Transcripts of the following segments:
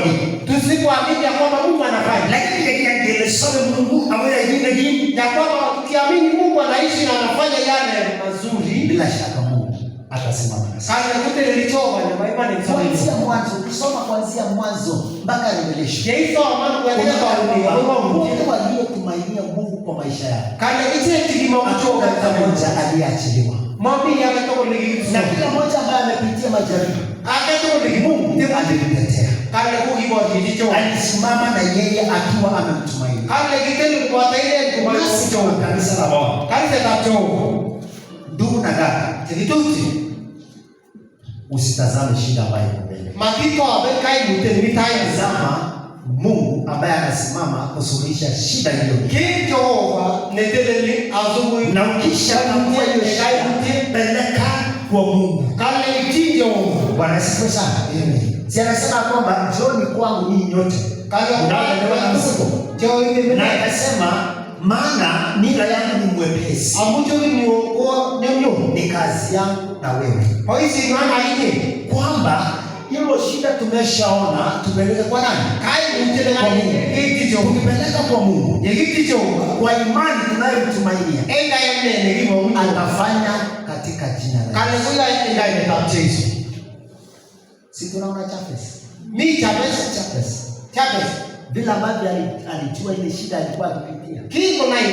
Jehova. Tusipoamini ya kwamba Mungu anafanya, Lakini yekian sobe Mungu amoya yinegin, ya kwamba tukiamini Mungu anaishi na anafanya yale mazuri, bila shaka Mungu atasimama nasi. Kale kuteleli Jehova ne maimani. Kuanzia mwanzo, kusoma kuanzia mwanzo mpaka Revelation. Yeisoma kuanzia Unaona tauni wote waliotumainia Mungu kwa maisha yao, kale ichek hakuna hata mmoja aliyeachiliwa, mami age tugul nekikibso na kila mmoja ambaye amepitia majaribu, age tugul Mungu nekikibso alimtetea, kale kokiboryechi Jehova alisimama na yeye akiwa amemtumaini. Kale kiteli koboto inen Nasi koboibochi kama Jehova kanisa la Bwana, kanisetab Jehova ndugu na dada, chekitupche usitazame shida ambayo iko mbele, matitoben kaimutiet nemi tai. tazama Mungu ambaye anasimama kusuluhisha shida hiyo. Ker Jehova neteleli asukui Na ukishatambua hiyo shida, peleka kwa Mungu. Kale ityin Jehova. Bwana asifiwe sana. Si anasema kwamba njooni kwangu ninyi nyote Kale mnaolemewa na mzigo, Jehova na akasema maana nira yangu ni mwepesi, amu chobinyu ko nyumnyum ni kazi yangu na wewe, boisienywan akinye kwamba hilo shida tumeshaona, tupeleke kwa nani? Kaimutiet nekakinye keityi Jehova. Tukipeleka kwa Mungu Yekityi Jehova kwa imani tunayomtumainia, en kayanet nekimong'u atafanya katika jina la kale Yesu. koyoe en kainetab Jesu. Si tunaona Jabez, Mi Jabez. Jabez Jabez vile ambavyo alijua ile shida alikuwa akipitia, kikonai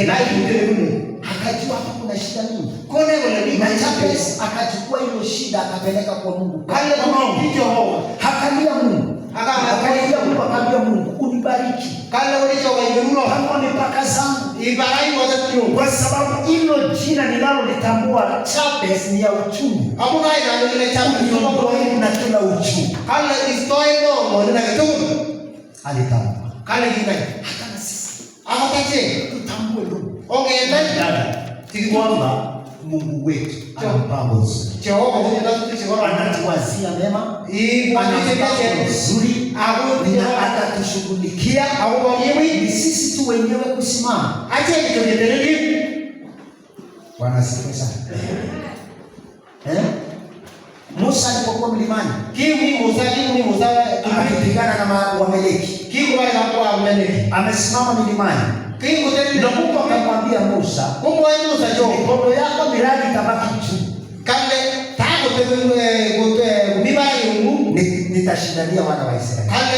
kaimutiet nebune akajua hapa kuna shida mingi, konai kole mi na Jabez akachukua hilo shida akapeleka kwa Mungu, kale kwa maombi. kokityi Jehova Akalia Mungu, akalia Mungu, akaambia Mungu, unibariki, kale kole Jehova iberuro panua mipaka zangu, ibarai motetnyun kwa sababu hilo jina ninalolitambua Jabez ni ya uchungu, amu kainani kile Jabez uniondoe na kila uchungu. Kale istoeno ng'wonin agetugul. Alitambua. Kale kinai Hata na sisi akot achek tutambue, ndugu ongenai dada, kwamba Mungu wetu ana mpango mzuri, Jehova kotinye ng'atutik chekororon anatuwazia mema, ibwoti ana mpango chemiachen mzuri ako na atatushughulikia. akobo Ni sisi tu wenyewe kusimama. Achek kityo ketelelin. Bwana asifiwe sana. Eh? Musa alipokuwa mlimani Kimi Musa akipigana na Wameleki, kikubali kwa Amaleki amesimama milimani, kikutelele na Mungu akamwambia Musa, komwoe Musa Jehova mikono yako miradi itabaki juu, kale takotebi komi barak eung'ung Nitashindania wana wa Israeli, kale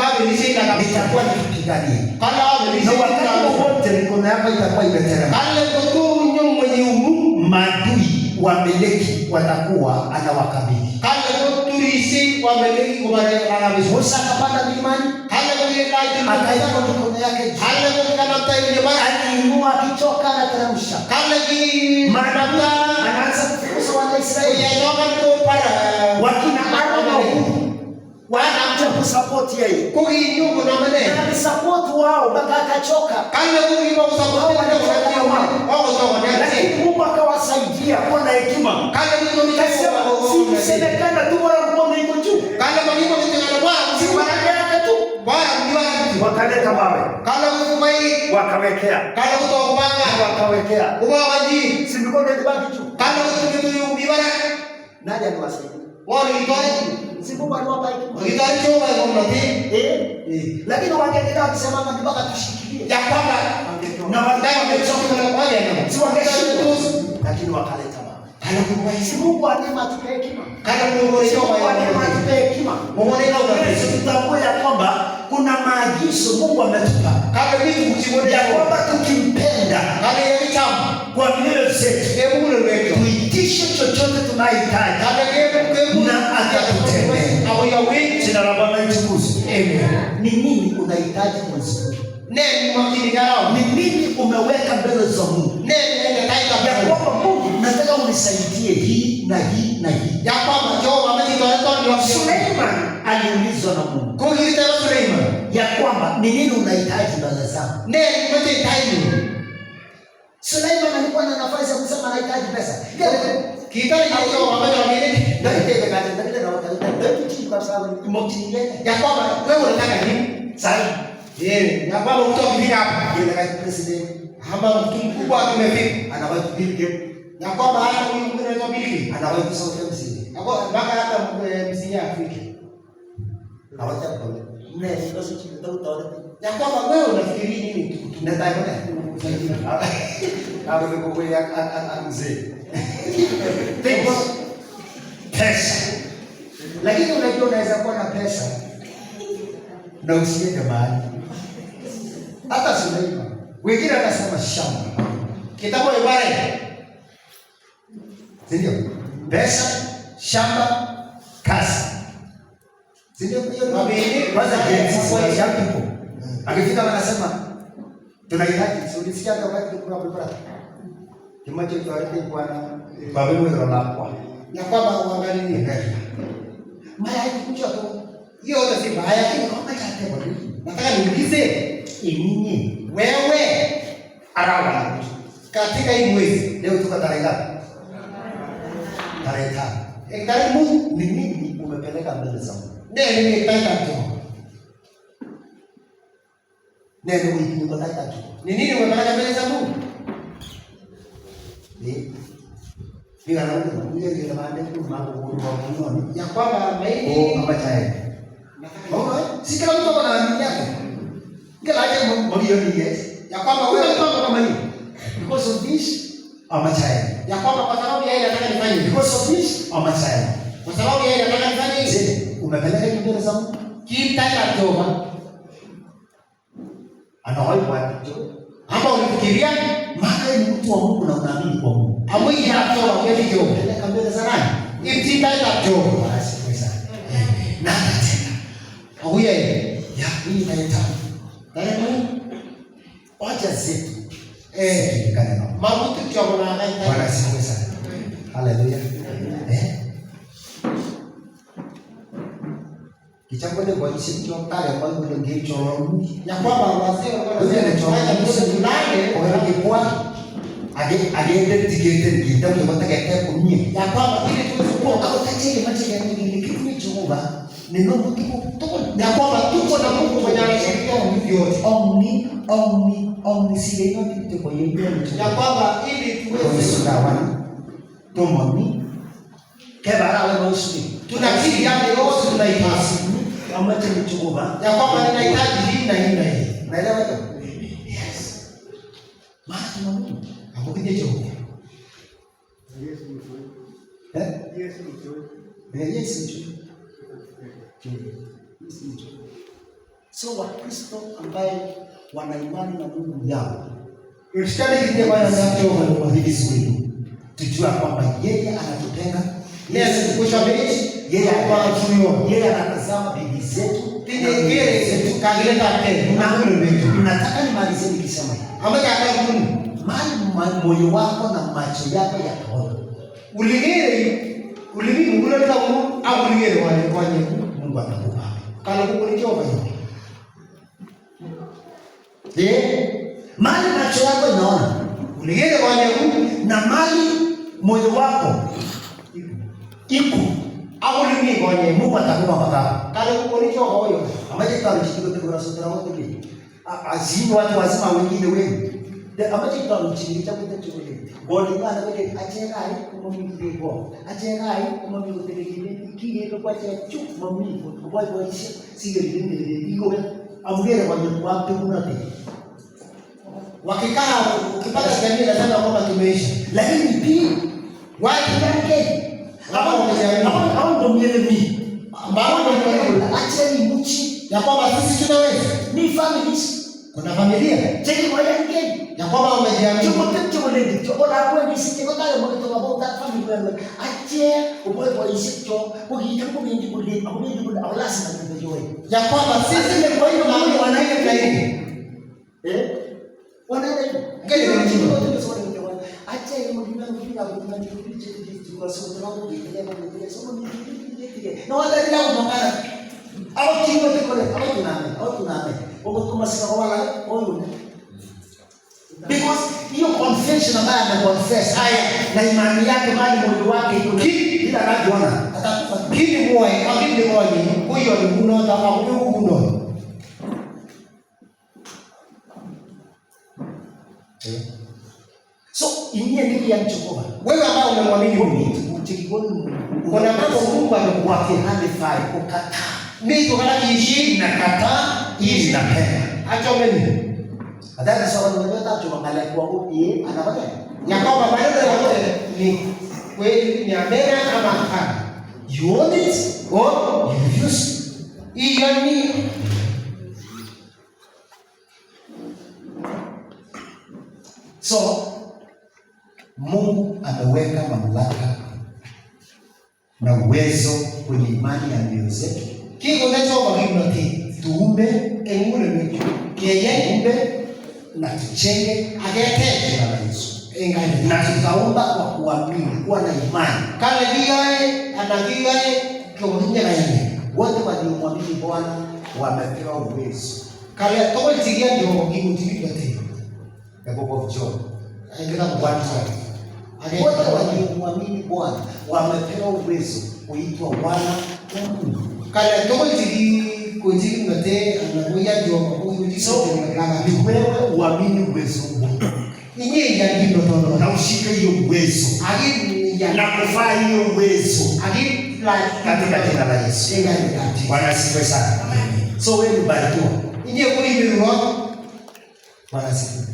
abelishei nitakuwa nikipigania, kale na abelishei wakati wowote mikono yako itakuwa imeteremka, kale kotko nyo ng'weny eung'ung maadui Wameleki watakuwa anawakabili. Kale koturishei Wameleki kobare akabisa. Musa akapanda milimani, Kale kokilach akainua mikono yake juu, kale kokikanapta eunyi barak aliinua akichoka, anateremsha kale ki maadui, anaanza kufukuza wana Israeli koyechokan kobar wakina Aaron na Huri wanakuja kusapoti yeye, kokinyo konam ine na alisapoti wao mpaka akachoka, kale kokibokosapotiwakochokan lakini Mungu akawasaidia kuwa na hekima. Kale Kasema si kusemekana tu, bora mkono iko juu, kale makimo kityo kale bora si baraka yake tu. Bora mkiwa kityo Wakaleta mawe kale kukumai wakawekea, kale kutokupanga wakawekea, kubokanji si mikono ilibaki juu. Kale kutukitu mi barak Nani aliwasaidia? Ng'o nekitoret Si Mungu aliwapa hekima? Makitoret Jehova ng'omnotet. Eh? Lakini wangeendelea wakisema mpaka tushikilie, ya kwamba na walikuwa wamechoka, si wangeshindwa, lakini wakaleta mawe. Kale kukumai Si Mungu wa neema atupe hekima. Kale kukumai Si Mungu wa neema atupe hekima. Mumoneka Yesu, tutambue ya kwamba kuna maagizo Mungu ametupa kale mi tuguk chekonech ya kwamba tukimpenda kale yekicham kwa mioyo zetu, en mugulelwekchok tuitishe chochote tunahitaji kale kebu na atatutendea. akoyowech. Jina la Bwana litukuzwe. Amen. Ni nini unahitaji mwezi huu? Ne nimokchinikei arawa Ni nini umeweka mbele za Mungu ne nende taitab ya Mungu kwamba Mungu, nataka unisaidie hii na hii na hii. Ya kwamba Jehova ameche itoreton yo. Suleiman aliulizwa na Mungu Kokikitebe Suleiman ya kwamba ni nini unahitaji mbele zangu. Ne nimoche tainyu Suleiman alikuwa na nafasi ya kusema anahitaji pesa. Kitore Jehova ameche rabinik ya kwamba wewe unataka nini Sahi. Eh, ya kwamba mtu akifika hapa President ama mtu mkubwa akimefika anawahi Bill Gates, ya kwamba hata huyu mwingine anaitwa Bill Gates anawahi South MCA. Ya kwamba mpaka hata MCA afike. Awacha kole. Ne sio chini tau. Ya kwamba wewe unafikiri nini Netai ko ne? kusaidia? Hapo ni kwa ya mzee. Things. Pesa. Lakini unajua unaweza kuwa na pesa na usiende mahali. Hata Suleiman. Wengine wanasema shamba. Kitabu ibare. Si ndio? Pesa, shamba, kazi. Si ndio? Hiyo ndio. Mabili. Kwanza Gen Z, young people. Akifika wanasema tunahitaji, si ulisikia hata wakati tulikuwa tunakula. Kimacho tuarete bwana kwa wewe ndio la Ya kwamba uangalie. Maya haikuja tu. Hiyo yote si mbaya. Lakini kama chate bwana. Nataka niulize Inini wewe arawa. katika hii mwezi Leo tuko tarehe ngapi? Tarehe 5. hektari Mungu Ni nini umepeleka mbele za Mungu? ndiye nimependa tu. Neno ulipo tatu. Ni nini umepeleka mbele za Mungu? Ni Bila na mtu kuja ile mande ku mambo ku mambo noni. Ya kwamba Oh, maini ama chae. Oh, si kila mtu ana amini yake. Kila aje mmoja ni yes. Ya kwamba wewe mpango kama hii. Because of this ama chae. Ya kwamba kwa sababu ya ile nataka nifanye hivi. Because of this ama chae. Kwa sababu ya ile nataka nifanye hivi. Je, umepeleka hiyo mbele za Mungu? Kimtaka Jehova. Anawahi kwa kitu. Ama ulifikiria Maana wewe ni mtu wa Mungu na unaamini kwa Mungu. amwiki ya Jehova kweli Jehova. Peleka mbele za nani? Imtaka Jehova. Bwana asifiwe sana. Na atatenda. Huye. Ya, hii tarehe 5. Tarehe Mungu. Hoja zetu zijulikane na Mungu. Mabutu Jehova na Bwana asifiwe sana. Haleluya. Kichakole kwa isicho tare kwa ile ngicho Ya kwamba wazee walikuwa Wazee wanasema wanasema, acha tuone tulale kwa kipwa age agende tigete gita kwa takete kumie. ya kwamba ili tuweze Kwa kuwa kwa tachele mache ya nini kitu Jehova neno mtu tuko ya kwamba tuko na Mungu mwenye anashirikiana vitu vyote. omni omni omni sile no kitu kwa yeye Ya kwamba ili tuweze tomoni kebara we usmi tunakiri yale yote tunahitaji. amache Jehova Ya kwamba ninahitaji hii na hii na hii. Naelewa hiyo? Yes. Maana tuna Mungu. Akupige Jehova. Eh? Yesu mjui. Yesu mjui. So Wakristo ambaye wana imani na Mungu yao Kristiani kite kwa na Jehova. ni vizuri tujua kwamba yeye anatupenda, Yesu kusha mechi yeye kwa tuyo. yeye anatazama bidii zetu Tije kile kagile tate na na kule wetu. nataka nimalizie nikisema hivi. Ama kaka Mungu. Mali moyo wako na macho yako yataona, Uligere ulimi mugula tamu au uligere wale kwanye. Mungu atakupa. Kana kukuni Jehova. Mali macho yako inaona Uligere kwanye na mali moyo wako iko, au ulimi kwanye. Mungu atakupa mpaka hapo. Kana kukuni Jehova hoyo. Amaje taruchiki kwa sotera wote ni azini watu wazima wengine wengi amaje taruchiki cha kuta chukule bodi bana kwa acherai kumami kigo acherai kumami kutelekile kige kwa cha chu mami ko boy boy sige linde iko amgere kwa kwa kuna te Wakikaa ukipata jamii nasema kwamba tumeisha. lakini pia Watu yake Ambao wamejiamini. hao ndo miele mi ambao ni acheni muchi ya kwamba sisi tunaweza. ni families Kuna familia cheki kwa yange ya kwamba wamejiamini. Ya kwamba sisi ni kwa hiyo maana wanaenda zaidi. Because hiyo confession ambayo ameconfess haya na imani yake mali moyo wake iko bila anavyoona atakufa. Kini mwoe, akini mwoe, huyo ni muno ta akuyo muno. So ingie ndiki ya Jehova. Wewe ambao umemwamini Mungu, Kuna kuna mambo Mungu amekuwekea. wakihalifai kukataa. Mi kokalak Hii nakataa, hii ninapenda. Achome ni. Hata sawa ndio chuma ng'alek kwa hii anafanya. Ya kwamba maneno yote ni kweli, ni amena ama hapana. You want it or you refuse. Iyoni. So Mungu ameweka mamlaka na uwezo kwenye imani ya mioyo zetu. Kikonde Jehova kimnotet Tuumbe, eng mugulelwekchuk keyai tuumbe na tujenge aketech jina la Yesu. eng kainet. Na tutaomba kwa kuamini, kuwa na imani. Kale kiyoe anan kiyoe kotinye kayanet. Wote waliomwamini Bwana wamepewa uwezo. Kale tugul chekiyan Jehova kikonchi kimnotet. The book of John. Eng kitabu 1:12. Agenge. Wote waliomwamini Bwana wamepewa uwezo kuitwa wana wa Mungu. Kale tugul chekikonchi kimnotet anan koyan Jehova kokikonchi So kimnotet. ni wewe uamini uwezo huo Inye iyan kimnotonoto na ushike hiyo uwezo ak iyan na kuvaa hiyo uwezo ak ilach katika jina la Yesu. eng kainetab Jesu. Bwana asifiwe sana. So wewe ni mbarikiwa. Inye ko iberurot. Bwana asifiwe.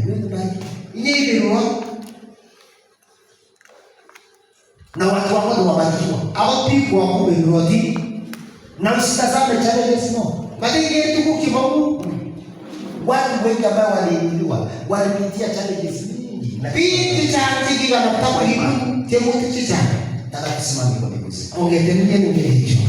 Wewe ni mbarikiwa. Inye iberurot. Na watu wako ni wabarikiwa. Akot biikwok ko berurotin. Na usitazame challenges no. Matiker tuguk chebo mut. Watu wengi ambao waliinuliwa walipitia challenges mingi. Biik chechang chekikanapta kokibun tiemutik chechang. Nataka tusimame kwa miguu zetu. Ongetemien ng'echo.